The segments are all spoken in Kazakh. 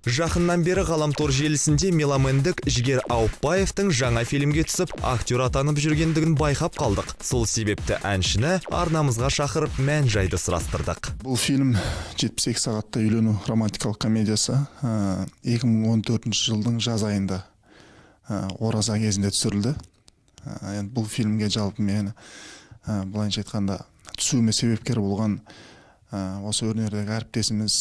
Жақыннан бері ғаламтор желісінде меломендік Жігер Ауыпбаевтың жаңа фильмге түсіп, актер атанып жүргендігін байқап қалдық. Сол себепті әншіні арнамызға шақырып, мән жайды сұрастырдық. Бұл фильм 72 сағатта үйлену романтикалық комедиясы. 2014 жылдың жаз айында ораза кезінде түсірілді. Енді бұл фильмге жалпы мені, былайынша айтқанда, түсуіме себепкер болған осы өнердегі әріптесіміз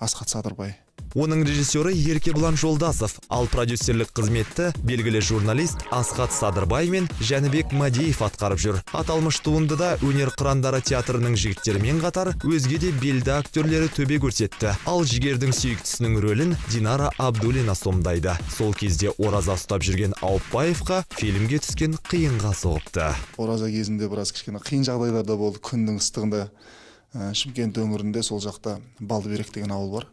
Асхат Садырбай. Оның режиссері Еркебұлан Жолдасов, ал продюсерлік қызметті белгілі журналист Асхат Садырбай мен Жәнібек Мадеев атқарып жүр. Аталмыш туындыда өнер қырандары театрының жігіттерімен қатар өзге де белді актерлері төбе көрсетті. Ал Жігердің сүйіктісінің рөлін Динара Абдуллина сомдайды. Сол кезде ораза ұстап жүрген Ауыпбаевқа фильмге түскен қиынға соғыпты. Ораза кезінде біраз кішкене қиын жағдайлар да болды. Күннің ыстығында Шымкент өңірінде, сол жақта Балдыберек деген ауыл бар.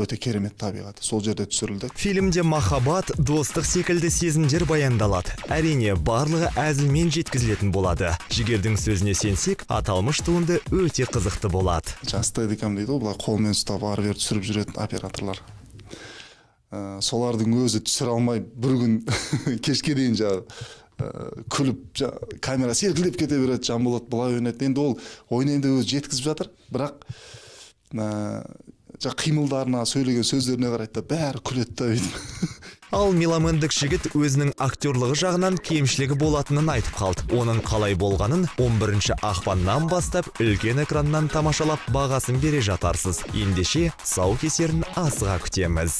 Өте керемет табиғат. Сол жерде түсірілді. Фильмде махаббат, достық секілді сезімдер баяндалады. Әрине, барлығы әзілмен жеткізілетін болады. Жігердің сөзіне сенсек, аталмыш туынды өте қызықты болады. Жаңа стедикам дейді ғой, былай қолмен ұстап ары бері түсіріп жүретін операторлар. Солардың өзі түсіре алмай бір күн кешке дейін жаңа күліп, камера селкілдеп кете береді. Жанболат былай ойнайды. Енді ол ойнайын деп өзі жеткізіп жатыр, бірақ қимылдарына, сөйлеген сөздеріне қарайды да, бәрі күледі да бүйтіп. Ал меломендік жігіт өзінің актерлығы жағынан кемшілігі болатынын айтып қалды. Оның қалай болғанын 11 ақпаннан бастап үлкен экраннан тамашалап бағасын бере жатарсыз. Ендеше, тұсаукесерін асыға күтеміз.